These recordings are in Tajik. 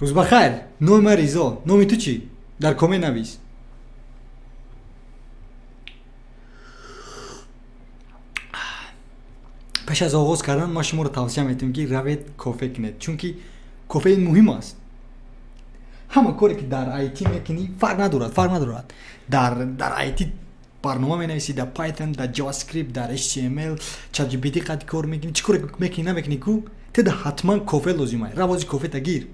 Рӯз бахайр, номи ман Ризо. Номи ту чӣ? Дар коммент навис. Пеш аз оғоз кардан ман шуморо тавсия метиҳам, ки равед кофе кунед, чунки кофе ин муҳим аст. Ҳама коре ки дар IT мекунӣ, фарқ надорад, фарқ надорад. Дар IT барнома менависӣ, дар Python, дар JavaScript, дар HTML, ChatGPT қад кор мекунӣ, чӣ коре мекунӣ, намекунӣ ку, теда ҳатман кофе лозим аст. Равози кофета гир.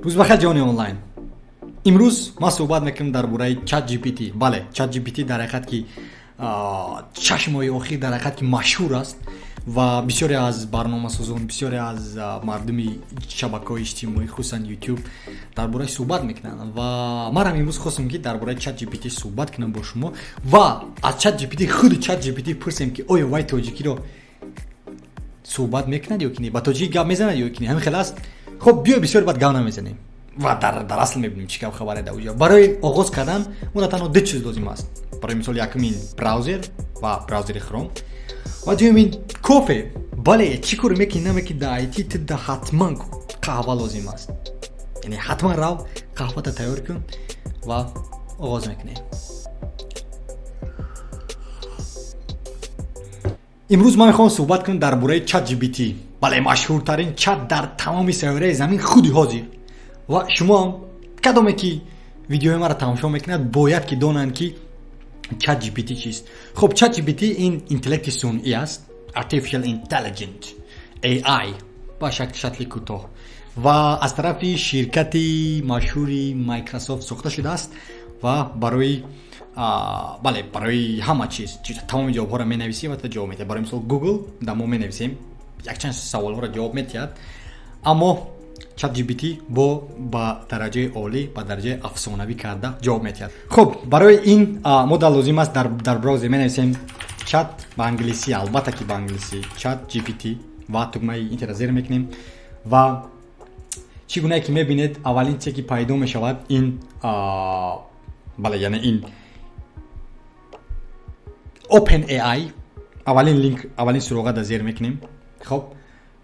Рӯз бахайр, ҷаҳони онлайн. Имрӯз ман суҳбат мекунам дар бораи ChatGPT. Бале, ChatGPT дар ҳақиқат ки 6 моҳи охир дар ҳақиқат ки машҳур аст ва бисёре аз барномасозон, бисёре аз мардуми шабакаҳои иҷтимоӣ, хусусан YouTube, дар бораи суҳбат мекунанд. Ва манам имрӯз хостам, ки дар бораи ChatGPT суҳбат кунам бо шумо ва аз ChatGPT, худи ChatGPT пурсем, ки оё вай тоҷикиро суҳбат мекунад ё ки не, ба тоҷикӣ гап мезанад ё ки не. Ҳамин хел аст. Хоб, биё, бисёр баъд гап намезанем ва дар асл мебинем, чӣ гап хабаре дар уҷа. Барои оғоз кардан мо танҳо ду чиз лозим аст. Барои мисол, якумин браузер ва браузери Хром ва дуюмин кофе. Бале, чӣ коре мекунӣ, намекунӣ, дар IT ту ҳатман қаҳва лозим аст. Яъне ҳатман рав, қаҳвата тайёр кун ва оғоз мекунем. Имрӯз ман мехоҳам суҳбат кунам дар бораи ChatGPT. Бале, машҳуртарин чат дар тамоми сайёраи замин худи ҳозир. Ва шумоам, кадоме ки видеои маро тамошо мекунад, бояд ки донанд, ки ChatGPT чист. Хуб, ChatGPT ин интеллекти сунъӣ аст, artificial intelligent, AI ба шакли кӯтоҳ, ва аз тарафи ширкати машҳури Microsoft сохта шудааст ва барои, бале, барои ҳама чиз тамоми ҷавобҳоро менависӣ ва ҷавоб медиҳад. Барои мисол, Google да мо менависем, якчанд саволҳоро ҷавоб медиҳад, аммо ChatGPT бо ба дараҷаи олӣ, ба дараҷаи афсонавӣ карда ҷавоб медиҳад. Хуб, барои ин мо дар лозим аст дар браузер менависем чат ба англисӣ, албатта ки ба англисӣ, Chat GPT ва тугмаи enter а зер мекунем. Ва чӣ гунае ки мебинед, аввалин чизе ки пайдо мешавад, ин, бале, яъне ин Open AI, аввалин линк, аввалин суроға да зер мекунем. Хоб,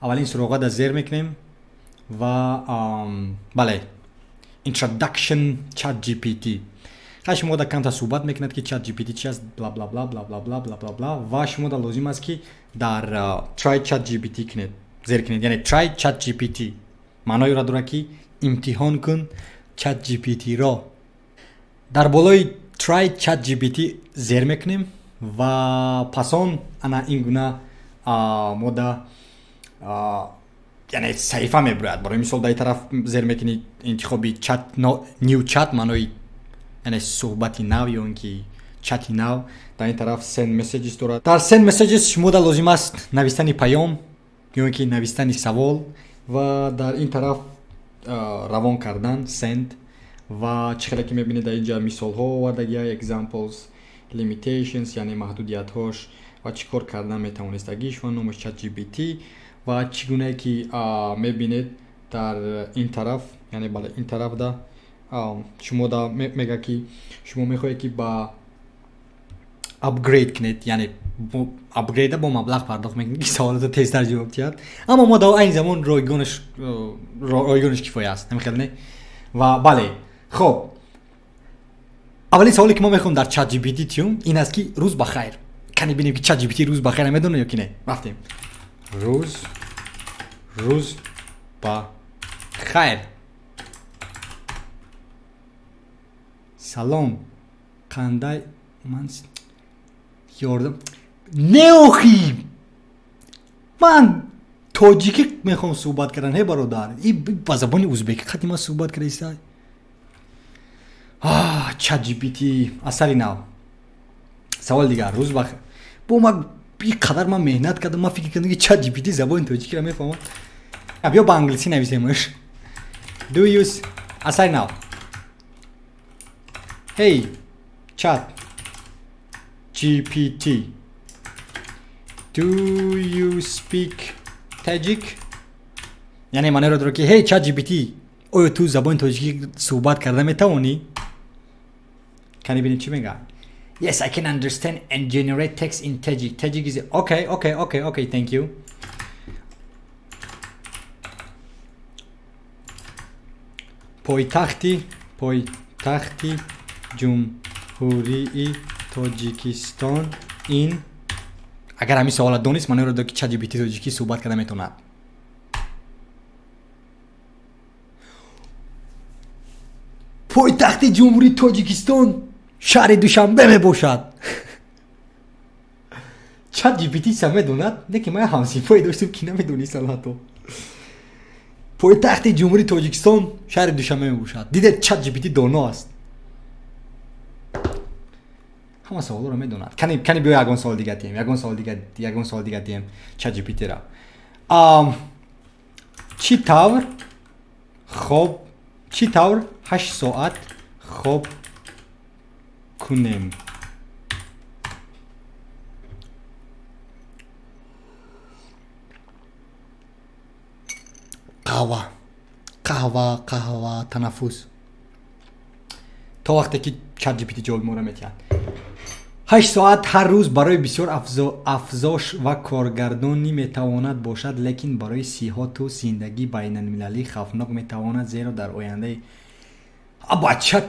аввалин суроға да зер мекунем ва, бале, introduction Chat GPT. Ха, шумо да камтар суҳбат мекунад, ки Chat GPT чи аст, бла бла бла бла бла бла бла бла бла. Ва шумо да лозим аст, ки дар try Chat GPT кунед, зер кунед. Яъне try Chat GPT маънои ро дорад, ки имтиҳон кун Chat GPT ро. Дар болои try Chat GPT зер мекунем ва пас он ана ин гуна мода, яъне саҳифа мебирояд. Барои мисол, дар ин тараф зер мекунӣ, интихоби chat, new chat, маънои яъне суҳбати нав ё ин ки чати нав. Дар ин тараф send messages дорад. Дар send messages шумо да лозим аст навистани паём ё ин ки навистани савол ва дар ин тараф равон кардан, send. Ва чӣ хеле ки мебинед, дар инҷа мисолҳо овардагия, examples, limitations, яъне маҳдудиятҳош ва чӣ кор кардан метавонистагиш ва номаш Chat GPT. Ва чӣ гунае ки мебинед, дар ин тараф, яъне, бале, ин тарафда шумо да мега, ки шумо мехоҳед, ки ба upgrade кунед, яъне upgrade а бо маблағ пардохт мекунед, ки саволото тезтар ҷавоб диҳад. Аммо мо дар айни замон ройгонаш кифоя аст, ҳамин хел не? Ва бале, хоб, аввалин саволе ки мо мехоҳем дар Chat GPT тиём, ин аст, ки рӯз ба хайр. Кани бинем, ки Chat GPT рӯз ба хайр медонад ё ки не. Рафтем. Рӯз ба хайр, салом, қандай ман ёрдам не, охи, ман тоҷикӣ мехоҳам суҳбат кардан. Ҳе, бародар, и ба забони узбекӣ қадди ман суҳбат кардаиста. Chat GPT, асари нав. Саволи дигар. Рӯз ба бо ма и қадар ман меҳнат кардам, ман фикр кардам, ки Chat GPT забони тоҷикиро мефаҳмад. Биё, ба англисӣ нависемш. Do you, асари нав. Hey Chat GPT, do you speak Tajik? Яъне маъноро дорад, ки hey Chat GPT, оё ту забони тоҷикӣ суҳбат карда метавонӣ? Кани бинем, чӣ мега. Yes, I can understand and generate text in Tajik. Tajik is okay, okay, okay, okay, thank you. Пойтахти Ҷумҳурии Тоҷикистон ин. Агар ҳамин савола донист, маъноро дод, ки ChatGPT тоҷикӣ суҳбат карда метавонад. Пойтахти Ҷумҳурии Тоҷикистон шаҳри Душанбе мебошад. ChatGPT са медонад, не ки ман ҳамсинфое доштам, ки намедонистам ҳатто. Пойтахти Ҷумҳурии Тоҷикистон шаҳри Душанбе мебошад. Дидед, ChatGPT доно аст, ҳама саволҳоро медонад. Кани биё, ягон савол дига диҳем, ягон савол дига, ягон савол дига диҳем ChatGPT-ра. Чӣ тавр хоб, чӣ тавр 8 соат хоб кунем? Қаҳва, қаҳва, қаҳва, танаффус то вақте ки ChatGPT ҷавоби моро метиҳад. 8 соат ҳар рӯз барои бисёр афзош ва коргардонӣ метавонад бошад, лекин барои сиҳату зиндагии байналмилалӣ хавфнок метавонад, зеро дар ояндаи бача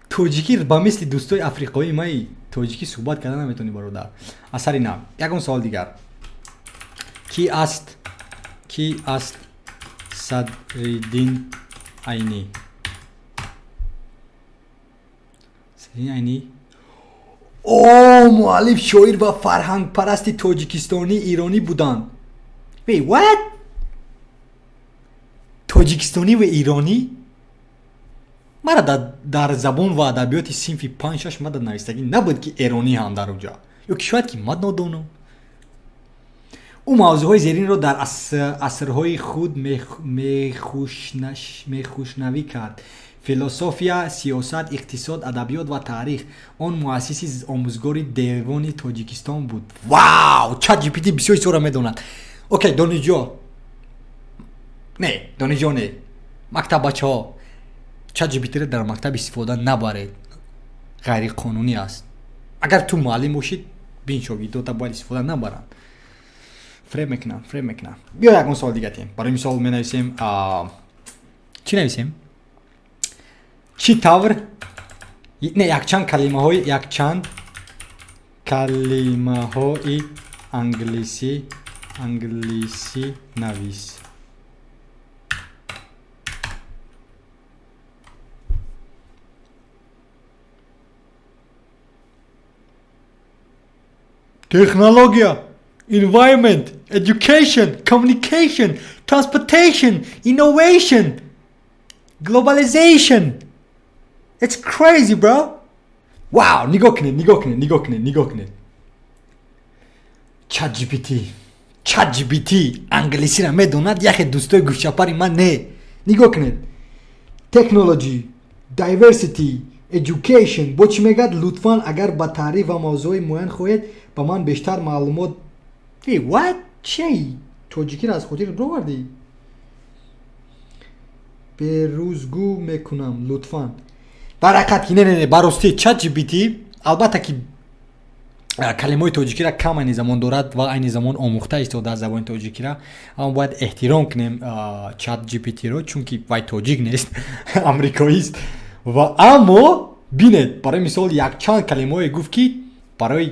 тоҷикӣ ба мисли дӯстои африқоии маи тоҷикӣ суҳбат карда наметавонӣ, бародар. Асари нав. Ягон савол дигар. Кӣ аст Садриддин Айнӣ? Садриддин Айнӣ о муаллиф, шоир ва фарҳангпарасти тоҷикистонӣ иронӣ буданд. Wait, what? Тоҷикистонӣ ва иронӣ? Мара дар забон ва адабиёти синфи панҷ шаш мада навистагӣ набуд, ки эронӣ ҳам дар уҷа. Ё ки шояд ки ман нодонам. Ӯ мавзӯъҳои зеринро дар асарҳои худ мехушнавӣ кард: философия, сиёсат, иқтисод, адабиёт ва таърих. Он муассиси омӯзгори девони Тоҷикистон буд. Вау, ChatGPT бисёр чизҳоро медонад. Окей, донишҷӯ не, донишҷӯ не, мактаббачаҳо, ChatGPT-ро дар мактаб истифода набаред, ғайриқонунӣ аст. Агар ту муаллим бошӣ, бин, шогирдота бояд истифода набаранд, фреб мекунанд, фреб мекунанд. Биё, ягон савол дига тем. Барои мисол менависем, чӣ нависем? Чӣ тавр, не, якчанд калимаҳои англисӣ навис. Технология, environment, education, communication, transportation, innovation, globalization. It's crazy, bro. Wow, нигоҳ кунед, нигоҳ кунед, нигоҳ кунед, нигоҳ кунед. ChatGPT, ChatGPT англисиро медонад, яхе дӯстои гӯшчапари ман не. Нигоҳ кунед. Technology, diversity, education. Бо чӣ мегӯяд? Лутфан, агар ба таъриф ва мавзӯъҳои муайян хоҳед, ба ман бештар маълумот. What? Чи? Тоҷикиро аз хотир бировардӣ? Берӯзгӯ мекунам, лутфан. Дар ҳақиқат ки не, не, не, ба ростӣ ChatGPT албатта ки калимаҳои тоҷикиро кам айни замон дорад ва айни замон омӯхта истодааст забони тоҷикиро, аммо бояд эҳтиром кунем ChatGPT-ро, чунки вай тоҷик нест, амрикоист. Ва аммо бинед, барои мисол, якчанд калимаҳое гуфт, ки барои,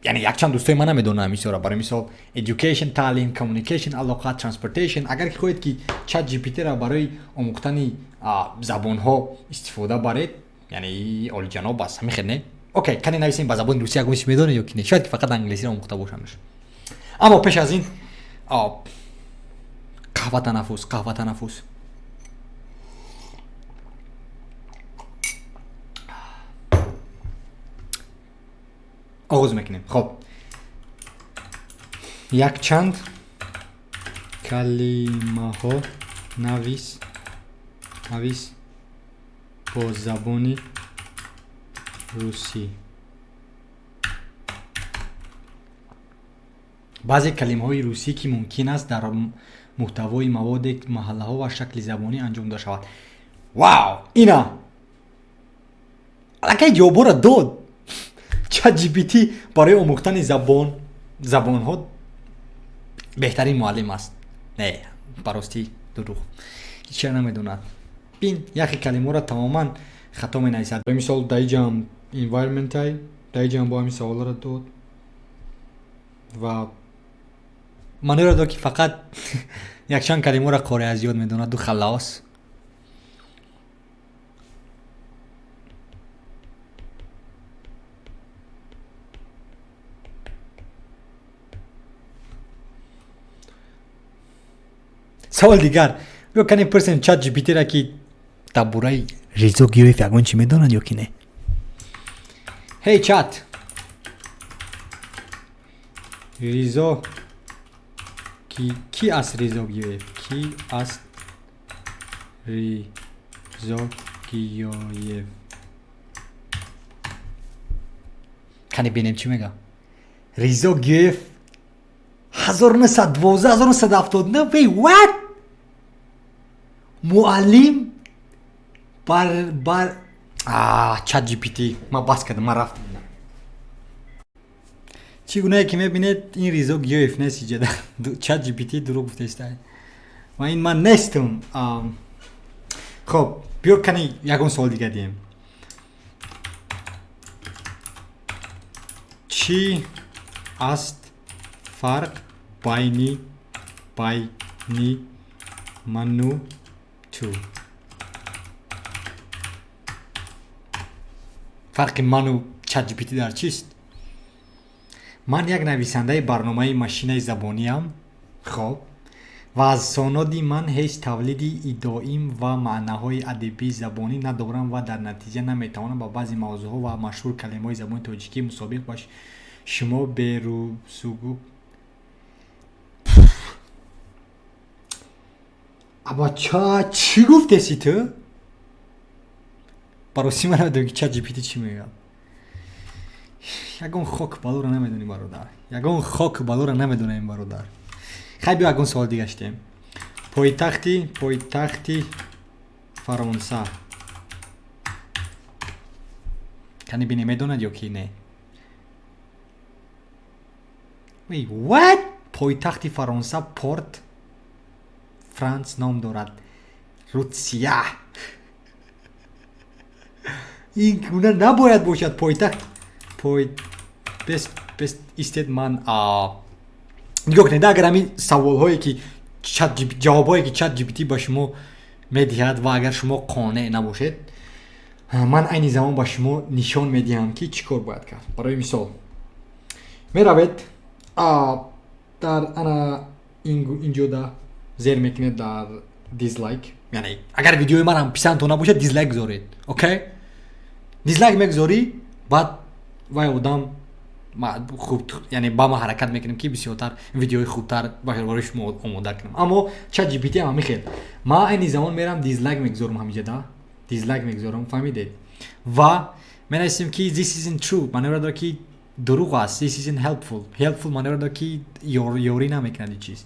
яъне, якчанд дӯстои ман намедонам мисолро. Барои мисол, education таълим, communication алоқа, transportation. Агар ки хоҳед, ки ChatGPT-ро барои омӯхтани забонҳо истифода баред, яъне олиҷаноб аст. Ҳамин хел не? Окей, кане нависем ба забони русӣ, ягон чиз медонед ё ки не? Шояд ки фақат англисиро омӯхта бошамш. Аммо пеш аз ин қаҳва, танаффус, қаҳва, танаффус. Оғоз мекунем. Хоб, якчанд калимаҳо навис бо забони русӣ. Баъзе калимаҳои русӣ, ки мумкин аст дар муҳтавои маводе, маҳаллаҳо ва шакли забонӣ анҷом дода шавад. Вау, ина. Аллакай ҷавобҳоро дод. Чат GPT барои омӯхтани забонҳо беҳтарин муаллим аст. Не, баростӣ дурӯғ, ҳеч намедонад. Бин, яхе калимаро тамоман хато менависад. Мисол, дар иҷам environment ай, дар иҷам бо ҳамин саволро дод ва маъноро дод, ки фақат якчанд калимаро қори аз ёд медонад ду халос. Савол дигар. Биё, кане пурсем Чат GPT-ра, ки дар бораи Ризо Гиёев ягон чӣ медонад ё ки не. Hey chat, Ризо ки аст? Ризо Гиёев ки аст? Ризо Гиёев. Кане бинем, чӣ мега. Ризо Гиёев 1912, 1979. Wait, what? Муаллим бар Чат GPT, ман бас кардам, ман рафтам. Чӣ гунае ки мебинед, ин Ризо Гиёев нест. Иҷада Чат GPT дурӯғ гуфтаиста ва ин ман нестам. Хоб, биё, кани ягон суол дига диҳем. Чӣ аст фарқ байни ману ту? Фарқи ману Чат GPT дар чист? Ман як нависандаи барномаи машинаи забониам. Хоб, ва аз соноди ман ҳеҷ тавлиди идоим ва маънаҳои адабии забонӣ надорам ва дар натиҷа наметавонам ба баъзе мавзӯъҳо ва машҳур калимаҳои забони тоҷикӣ мусобиқ ба шумо берусугу. Абача, чӣ гуфтеси ту? Барости, ман намедонам, ки Чат GPT чӣ мегӯяд. Ягон хок балоро намедонӣ, бародар, ягон хок балоро намедонем, бародар. Хай, биё, ягон суол дига штем. Пойтахти Фаронса. Кани бине, медонад ё ки не. Wait, what? Пойтахти Фаронса Порт Франс ном дорад. Русия. Ин гуна набояд бошад. Пойтахт, пой бес истед. Ман, нигоҳ кунед, агар ҳамин саволҳое ки ҷавобҳое ки Чат GPT ба шумо медиҳад ва агар шумо қонеъ набошед, ман айни замон ба шумо нишон медиҳам, ки чӣ кор бояд кард. Барои мисол, меравед дар ана инҷода, зер мекунед дар дизлайк. Яъне агар видеои манам писандтон набошад, дизлайк гузоред. Окей, дизлайк мегузорӣ, баъд вай одам хуб, яъне ба ма ҳаракат мекунем, ки бисёртар видеои хубтар барои шумо омода кунам. Аммо Чат GPT ҳам ҳамин. Ма айни замон мерам, дизлайк мегузорам, ҳамиҷада дизлайк мегузорам, фаҳмидед? Ва менависем, ки this isn't true, маъноро дорад, ки дурӯғ аст. This isn't helpful, маъноро дорад, ки ёрӣ намекунад ин чиз.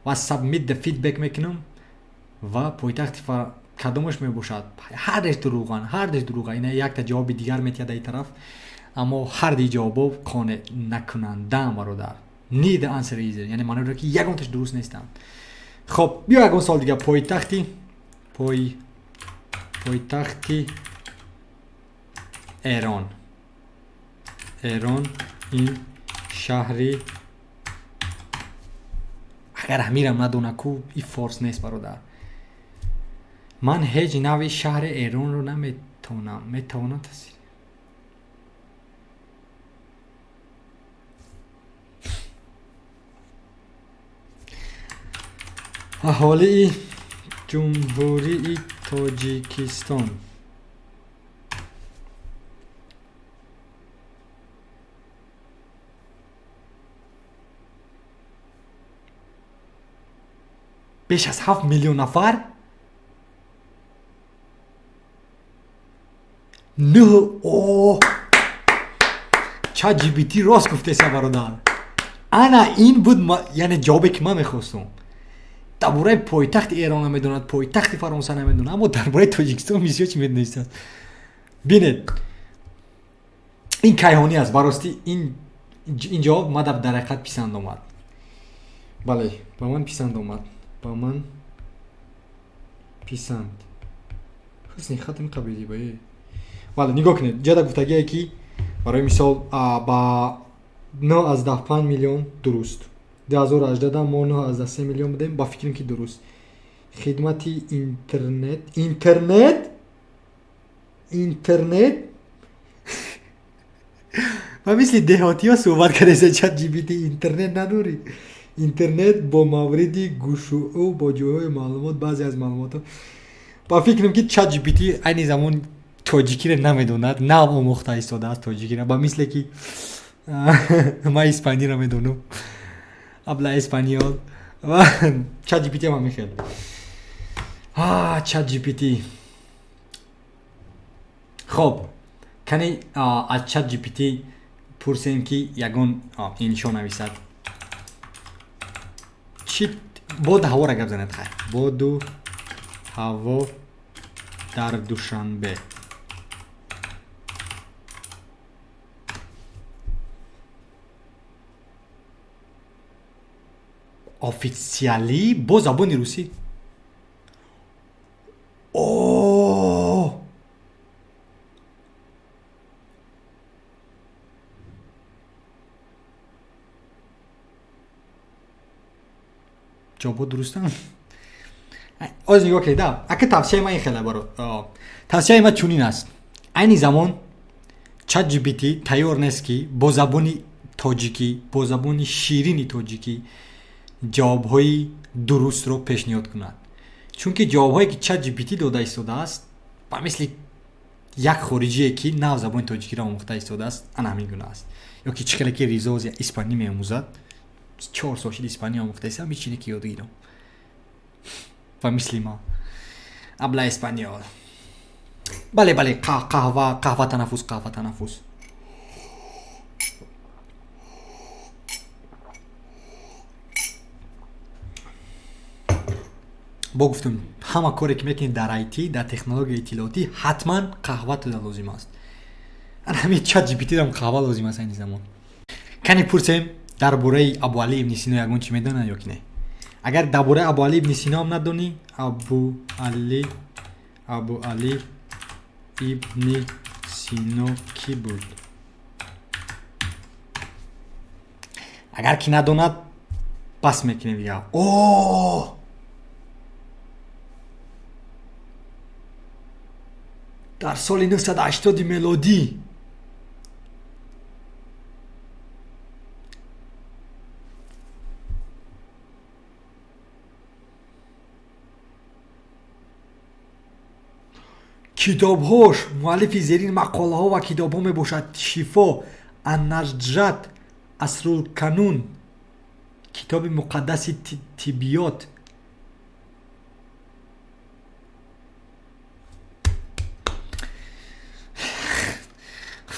Ва submit the feedback мекунам. Ва пойтахти кадомаш мебошад? Ҳардаш дурӯғанд, ҳардаш дурӯға. Ина якта ҷавоби дигар метиҳад дар ин тараф, аммо ҳарди ҷавобо қонеъ накунандаам, бародар. Neither answer is, яъне маъно дорад, ки ягонташ дуруст нестанд. Хоб, биё, ягон суол дига. Пойтахти Эрон. Эрон ин шаҳри. Агар ҳамирам надона ку, и форс нест, бародар. Ман ҳеҷ навъи шаҳри Эронро наметавонам, метавонам тасвир. Аҳолии Ҷумҳурии Тоҷикистон беш аз 7 миллион нафар. Нӯ о, Чат GPT рост гуфтеса, бародар. Ана ин буд, яъне ҷавобе, ки ман мехостум. Дар бораи пойтахти Эрон намедонад, пойтахти Фаронса намедонад, аммо дар бораи Тоҷикистон бисёр чӣ медонистааст. Бинед, Ин кайҳонӣ аст. Ба ростӣ, ин ҷавоб мада дар ҳақиқат писанд омад. Бале, ба ман писанд омад, ба ман писанд. Ҳусни хатм қабиди ба. Бале, нигоҳ кунед, ҷада гуфтагие, ки барои мисол ба 9,5 миллион дуруст. 2018 мо 9,3 миллион будем. Ба фикрам, ки дуруст. Хидмати интернет ва мисли деҳотиҳо суҳбат кардеса. Чат GPT, интернет надорӣ? Интернет бо мавриди гӯшӯ бо ҷойҳои маълумот, баъзе аз маълумотҳо. Ба фикрам, ки Чат GPT айни замон тоҷикиро намедонад, нав омӯхта истодааст тоҷикиро, ба мисле ки ман испаниро медонам, habla español, ва Чат GPT ҳам ҳамин хел. Чат GPT. Хоб, кани аз Чат GPT пурсем, ки ягон иншо нависад. Чи боду ҳаворо гап занед? Хайр, боду ҳаво дар Душанбе. Официалӣ бо забони русӣ. О, ҷавобҳо дурустанд. Оз нигоҳ кунед, ака, тавсияи ман ин хеле баро, тавсияи ман чунин аст: айни замон Чат GPT тайёр нест, ки бо забони тоҷикӣ, бо забони ширини тоҷикӣ ҷавобҳои дурустро пешниҳод кунад, чунки ҷавобҳое, ки Чат GPT дода истодааст, ба мисли як хориҷие, ки нав забони тоҷикиро омӯхта истодааст, ана ҳамин гуна аст. Ё ки чӣ хеле ки Ризоз испанӣ меомӯзад, 4 сол шид испанӣ омӯхта истода, мичине ки ёд гирам, ба мисли ман habla español. Бале, қаҳва, қаҳва, танаффус, қаҳва, танаффус. Бо гуфтум, ҳама коре, ки мекунед дар IT, дар технологияи иттилоотӣ, ҳатман қаҳва туда лозим аст. Ана ҳамин Чат GPT-рам қаҳва лозим аст айни замон. Кани пурсем, дар бораи Абуалӣ ибни Сино ягон чӣ медонад ё ки не. Агар дар бораи Абуалӣ ибни Сино ҳам надонӣ, Абуалӣ ибни Сино кӣ буд? Агар ки надонад, бас мекунем дига. О, дар соли 980 мелодӣ китобҳош, муаллифи зерин мақолаҳо ва китобҳо мебошад: Шифо, Аннаҷрат, Асрулканун, китоби муқаддаси тиббиёт.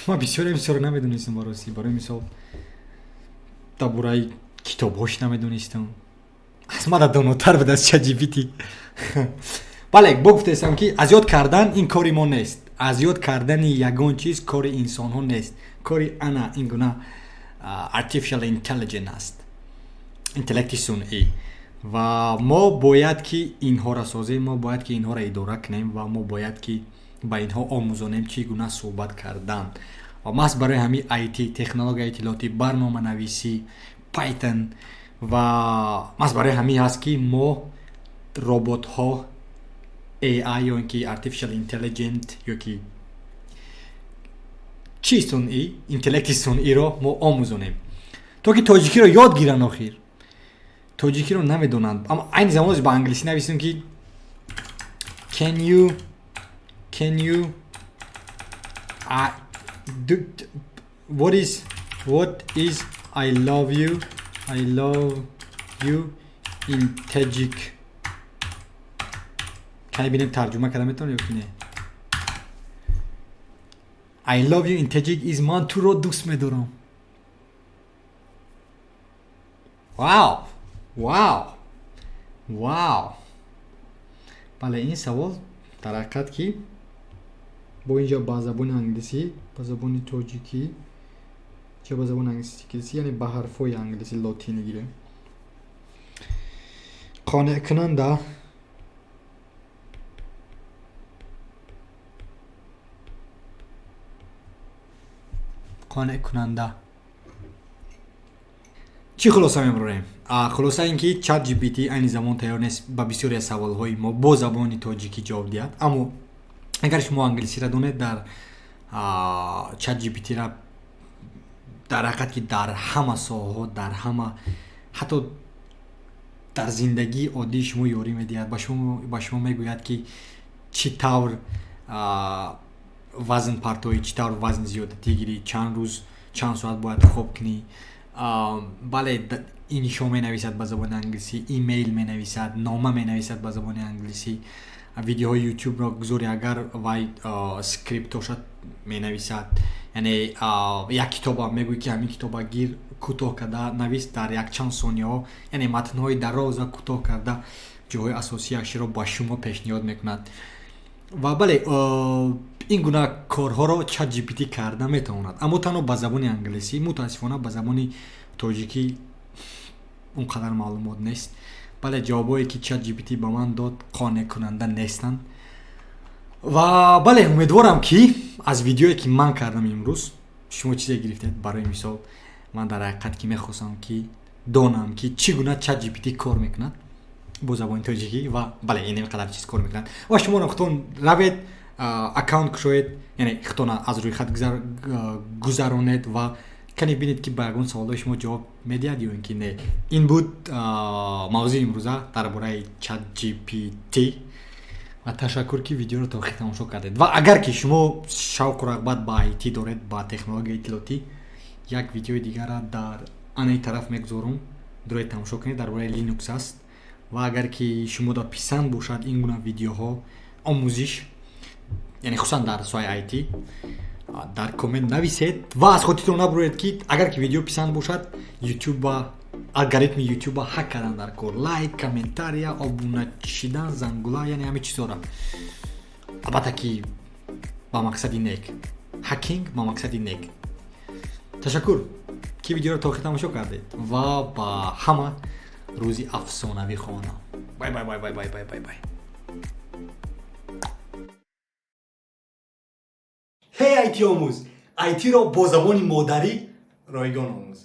Ман бисёре бисёре намедонистам, барости. Барои мисол, дар бораи китобҳош намедонистам. Аз мада донотар буд аз ChatGPT. Бале, бо гуфтаистам, ки аз ёд кардан ин кори мо нест, аз ёд кардани ягон чиз кори инсонҳо нест, кори ана ин гуна artificial intelligence аст, интеллекти сунъӣ. Ва мо бояд ки инҳоро созем, мо бояд ки инҳоро идора кунем ва мо бояд ки ба инҳо омӯзонем чӣ гуна суҳбат кардан. Ва маҳз барои ҳамин IT, технологияи иттилоотӣ, барноманависӣ, Python ва маҳз барои ҳамин ҳаст, ки мо роботҳо, AI ё ин ки artificial intelligent ё ки чи сунъӣ, интеллекти сунъиро мо омӯзонем, то ки тоҷикиро ёд гиранд. Охир тоҷикиро намедонанд. Аммо айни замон ба англисӣ нависем, ки can you do, what is I love you, I love you in Tajik? Кани бинем, тарҷума карда метавонӣ ё ки не. I love you in Tajik is ман туро дӯст медорам. Вау, вау, вау! Бале, ин савол дар ҳақиқат ки Бо инҷа ба забони англисӣ, ба забони тоҷикӣ, ча ба забони англисӣ, яъне ба ҳарфҳои англисӣ, лотинӣ гирем. Қонеъкунанда, қонеъкунанда. Чӣ хулоса мебарорем? Хулоса ин ки Чат GPT айни замон тайёр нест ба бисёре аз саволҳои мо бо забони тоҷикӣ ҷавоб диҳад. Аммо агар шумо англисиро донед, дар Чат GPT-ра дар ҳақиқат ки дар ҳама соҳаҳо, дар ҳама, ҳатто дар зиндагии оддии шумо ёрӣ медиҳад. Ба шумо мегӯяд, ки чӣ тавр вазн партоӣ, чӣ тавр вазни зиёдатӣ гирӣ, чанд рӯз, чанд соат бояд хоб кунӣ. Бале, иншо менависад ба забони англисӣ, имейл менависад, нома менависад ба забони англисӣ, видеоҳои Ютубро гузори, агар вай скриптоша менависад. Яъне як китоба мегӯӣ, ки ҳамин китоба гир, кӯтоҳ карда навис дар якчанд сониҳо, яъне матнҳои дароз ва кӯтоҳ карда ҷоҳои асосияшро ба шумо пешниҳод мекунад. Ва бале, ин гуна корҳоро Чат GPT карда метавонад, аммо танҳо ба забони англисӣ. Мутаассифона, ба забони тоҷикӣ он қадар маълумот нест. Бале, ҷавобҳое, ки Чат GPT ба ман дод, қонеъкунанда нестанд. Ва бале, умедворам, ки аз видеое, ки ман кардам имрӯз, шумо чизе гирифтед. Барои мисол, ман дар ҳақиқат ки мехостам, ки донам, ки чӣ гуна Чат GPT кор мекунад бо забони тоҷикӣ. Ва бале, ин қадар чиз кор мекунад. Ва шуморо худтон равед, аккаунт кушоед, яъне худтона аз рӯи хат гузаронед ва кане бинед, ки ба ягон саволҳои шумо ҷавоб медиҳад ё ин ки не. Ин буд мавзӯи имрӯза дар бораи Чат GPT. Ва ташаккур, ки видеоро то охир тамошо кардед. Ва агар ки шумо шавқу рағбат ба IT доред, ба технологияи иттилоотӣ, як видеои дигарра дар анаи тараф мегузорум, дуроед, тамошо кунед, дар бораи Linux аст. Ва агар ки шумо да писанд бошад ин гуна видеоҳо, омӯзиш, яъне хусусан дар соҳаи IT, дар коммент нависед. Ва аз хотиртон набуред, ки агар ки видео писанд бошад, Ютуба, алгоритми Ютуба ҳак кардан дар кор: лайк, комментария, обуна шидан, зангула, яъне ҳамин чизҳоро. Албатта ки ба мақсади нек, ҳакинг ба мақсади нек. Ташаккур, ки видеоро то охир тамошо кардед, ва ба ҳама рӯзи афсонавӣ хоҳонам. Bye, bye, bye, bye, bye, bye, bye, bye. Ҳей, IT омӯз, IT-ро бо забони модарӣ ройгон омӯз.